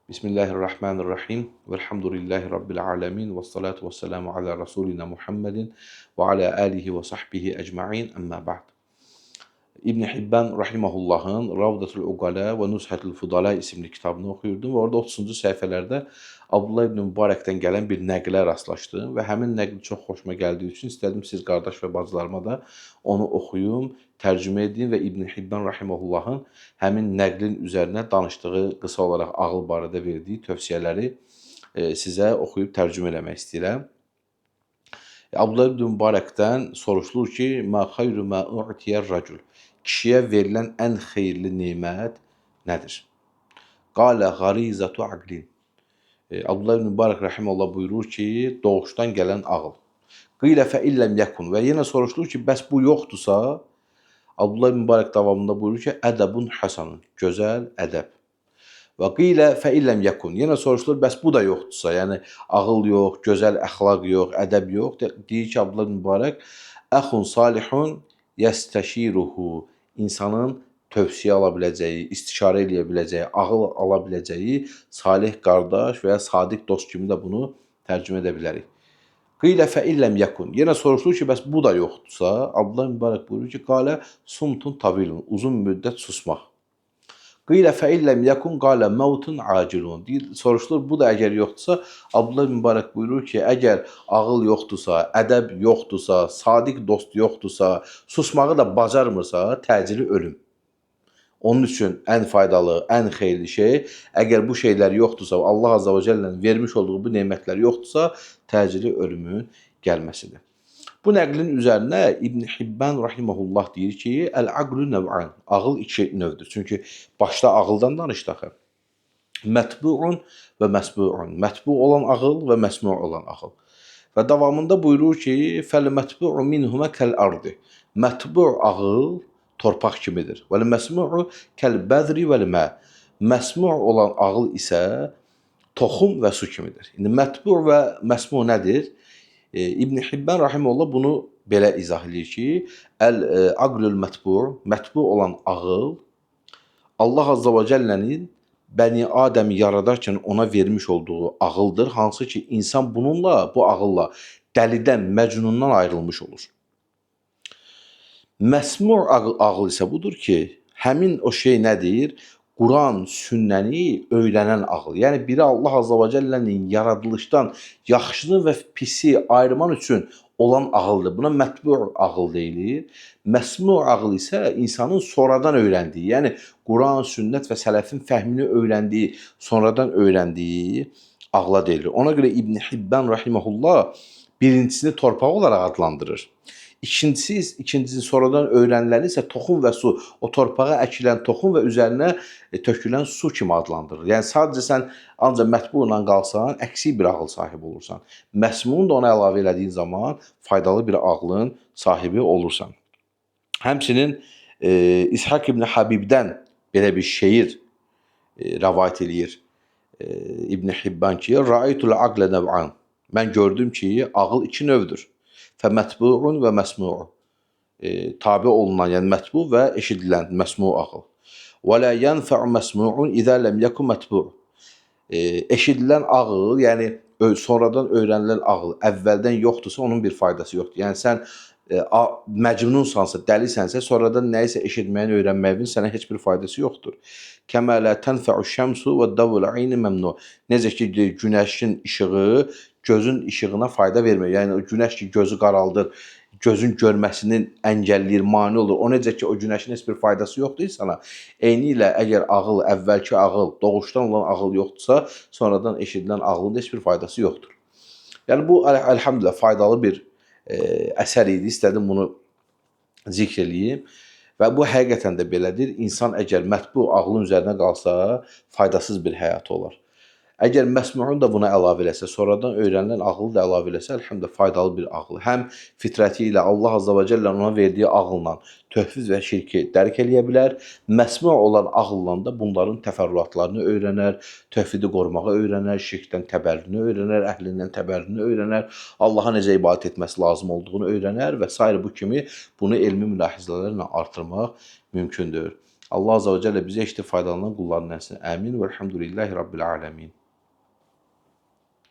Bismillahirrahmanirrahim. Velhamdülillahi Rabbil alemin. Və salatu və selamu ala Rasulina Muhammedin və ala alihi və sahbihi ecma'in. Əmmə ba'd. İbn Hibban rahimehullahın Ravdatul Uqala və Nuzhatul Fudala isimli kitabını oxuyurdum və orada 30-cu səhifələrdə Abdullah ibn Mübarəkdən gələn bir nəqlə rastlaşdım və həmin nəql çox xoşuma gəldiyi üçün istədim siz qardaş və bacılarıma da onu oxuyum, tərcümə edim və İbn Hibban rahimehullahın həmin nəqlin üzərinə danışdığı, qısa olaraq ağıl barədə verdiyi tövsiyələri sizə oxuyub tərcümə eləmək istəyirəm. Abdullah ibn Mübarəkdən soruşulur ki, "Mə xeyru mə u'tiyər racul?" Kişiyə verilən ən xeyirli nemət nədir? Qalə qarizatu aqlin. Abdullah ibn Mübarək rahimehullah buyurur ki, doğuşdan gələn ağıl. Qilə fə illəm yekun, və yenə soruşulur ki, bəs bu yoxdursa, Abdullah ibn Mübarək davamında buyurur ki, ədəbun hasanun, gözəl ədəb. Və qilə fə illəm yekun. Yenə soruşulur, bəs bu da yoxdursa, yəni ağıl yox, gözəl əxlaq yox, ədəb yox. Deyir ki, Abdullah ibn Mübarək, əxun salihun yəstəşiruhu. İnsanın tövsiyə ala biləcəyi, istişarə eləyə biləcəyi, ağıl ala biləcəyi salih qardaş və ya sadiq dost kimi də bunu tərcümə edə bilərik. Qilə fə illəm yekun. Yenə soruşulur ki, bəs bu da yoxdursa, Abdullah Mübarək buyurur ki, qalə sumtun tavilun, uzun müddət susmaq. Qilə fə illəm yekun qalə mevtun acilun. Deyir, soruşulur, bu da əgər yoxdursa, Abdullah Mübarək buyurur ki, əgər ağıl yoxdursa, ədəb yoxdursa, sadiq dost yoxdursa, susmağı da bacarmırsa, təcili ölüm. Onun üçün ən faydalı, ən xeyirli şey, əgər bu şeylər yoxdursa, Allah Azza və Cəllənin vermiş olduğu bu nemətlər yoxdursa, təcili ölümün gəlməsidir. Bu nəqlin üzərinə İbn Hibban rahimehullah deyir ki, əl-aqlu nev'an. Ağıl iki növdür. Çünki başda ağıldan danışdı axı. Mətbu'un və məsbu'un. Mətbu olan ağıl və məsmu olan ağıl. Və davamında buyurur ki, fəl-mətbu'u minhuma kəl-ardı. Mətbu ağıl torpaq kimidir. Vəl-məsmu'u kəl-bəzri vəl-mə. Məsmu olan ağıl isə toxum və su kimidir. İndi mətbu və məsmu nədir? İbn Hibban rahimehullah bunu belə izah edir ki, əl-aqlul mətbu, mətbu olan ağıl Allah azza və cəllənin Bəni Adəmi yaradarkən ona vermiş olduğu ağıldır, hansı ki insan bununla, bu ağılla dəlidən, məcnundan ayrılmış olur. Məsmu ağıl isə budur ki, həmin o şey nədir? Quran, sünnəni öyrənən ağıl. Yəni biri Allah azza və cəllənin yaradılışdan yaxşını və pisi ayırmaq üçün olan ağıldır. Buna mətbu ağıl deyilir. Məsmu ağıl isə insanın sonradan öyrəndiyi, yəni Quran, sünnət və sələfin fəhmini öyrəndiyi, sonradan öyrəndiyi ağla deyilir. Ona görə İbn Hibban rahimehullah birincisini torpaq olaraq adlandırır. İkincisi, ikincisini sonradan öyrəniləni isə toxum və su, o torpağa əkilən toxum və üzərinə tökülən su kimi adlandırır. Yəni sadəcə sən ancaq mətbu ilə qalsan, əksi bir ağıl sahibi olursan. Məsmunu da ona əlavə elədiyin zaman faydalı bir ağlın sahibi olursan. Həmçinin İshak ibn Habibdən belə bir şeir rəvayət eləyir İbn Hibban ki, Ra'aytul aqlə nev'an. Mən gördüm ki, ağıl iki növdür. Fəmətbu'un və məsmu'un. Tabi olunan, yəni mətbu və eşidilən, məsmu ağıl. Və la yenfa'u məsmu'un izə ləm yekun mətbu'. Eşidilən ağıl, yəni sonradan öyrənilən ağıl əvvəldən yoxdursa onun bir faydası yoxdur. Yəni sən məcnunsansa, dəlisənsə, sonradan nəyisə eşitməyin, öyrənməyin sənə heç bir faydası yoxdur. Kəmə la tənfə'u şəmsu və davul ayni məmnu. Necə ki günəşin işığı gözün işığına fayda vermir. Yəni o günəş ki gözü qaraldır, gözün görməsini əngəlləyir, mane olur. O necə ki o günəşin heç bir faydası yoxdur insana. Eyni ilə əgər ağıl, əvvəlki ağıl, doğuşdan olan ağıl yoxdursa, sonradan eşidilən ağlın da heç bir faydası yoxdur. Yəni bu əlhamdülillah faydalı bir əsər idi. İstədim bunu zikr eləyim. Və bu həqiqətən də belədir. İnsan əgər mətbu ağlın üzərinə qalsa, faydasız bir həyatı olar. Əgər məsmu'unu da buna əlavə eləsə, sonradan öyrənilən ağılı da əlavə eləsə, əlhamdülillah faydalı bir ağıl. Həm fitrəti ilə Allah azza və cəllə ona verdiyi ağılla tövhid və şirki dərk eləyə bilər. Məsmu olan ağılla da bunların təfərrüatlarını öyrənər, tövhidi qorumağı öyrənər, şirkdən təbərrünü öyrənər, əhlindən təbərrünü öyrənər, Allaha necə ibadət etməsi lazım olduğunu öyrənər və sair bu kimi bunu elmi mülahizələrlə artırmaq mümkündür. Allah Azze ve Celle bizi eşitib faydalanan qulların etsin. Amin. Velhamdülillahi Rabbil alemin.